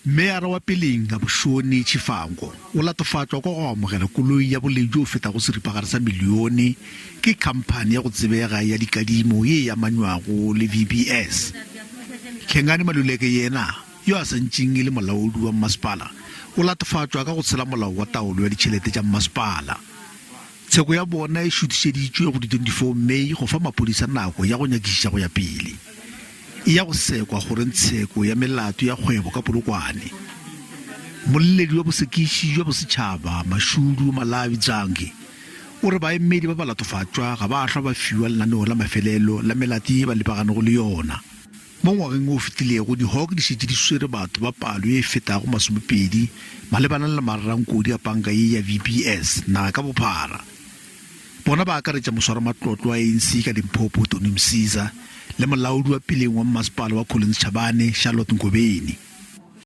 Meyara wa peleng Abushoni Tshifango o latofatšwa ka go amogela koloi ya boleng bjo fetago seripagare sa milione ke khamphani ya go tsebega ya dikadimo ye e amanywago le VBS. Hlengani Maluleke yena, yo a sa ntšeng e le molaodi wa mmasepala, o latofatšwa ka go tshela molao wa taolo ya ditšhelete tša mmasepala. Tsheko ya bona e šuthišeditšwe go di 24 May go fa maphodisa nako ya go nyakišiša go ya pele. E ya go sekwa kgorongtsheko ya melato ya kgwebo ka Polokwane. Molledi wa bosekiši bja bosetšhaba Mashudu Malawi Dzangi o re baemedi ba balatofatšwa ga ba hlwa ba fiwa lenaneo la mafelelo la melato ye ba lebaganego le yona. Mo ngwageng o fetilego, di-hawk di šetše di swere batho ba palo ye e fetago masomepedi malebana le mararankodi a panka ye ya VBS naga ka bophara. Bona ba akaretša moswaramatlotlo wa ANC ka Limpopo, Tony Msiza, le molaodi wa peleng wa mmasepala wa Collins Chabane, Charlotte Ngobeni.